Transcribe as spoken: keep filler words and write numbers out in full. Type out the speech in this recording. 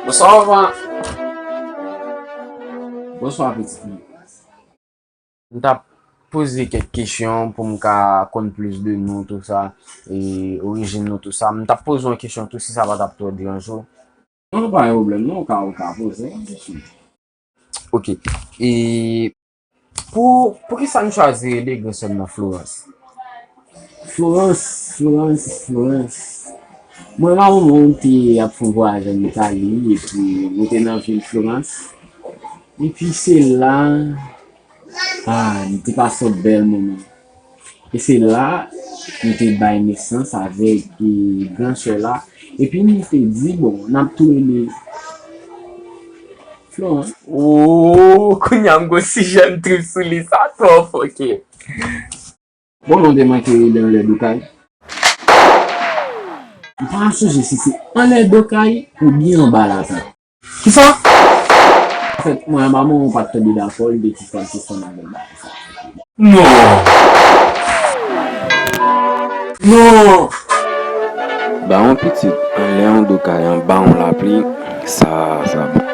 Bonswa, papa. Bonswa, pitit mwen. M t ap poze kèk kesyon pou m ka konn plis de nou, tou sa, e orijin nou, tou sa. M t ap poze yon kesyon tou, si sa pa t ap twò deranje w. Non, pa gen pwoblèm, non, ou ka, ou ka poze yon kesyon. Ok. E pou, poukisa nou chwazi rele gran sè m nan Florence? Florence, Florence, Florence. Mwen, manman mwen te ap fè yon vwayaj ann Itali, epi nou te nan vil Florence. Epi se la, ah, nou te pase yon bèl moman. E se la, nou te bay nesans avèk, e, gran sè la. Epi nou te di, bon, n ap tou rele Florence. Oh, kounye a m gon sijè m trip sou li, sa twò fòkè. Bon, non, te manke rele anlè do kay. M pa sonje si se anlè do kay oubyen anba lapli. Kisa? Anfèt, mwen ak manman w pa t tonbe dakò, li te sispann, sispann avè m bagay sa. Non! Non! Ba yon pitit anlè yon do kay anba yon lapli, sa, sa bon.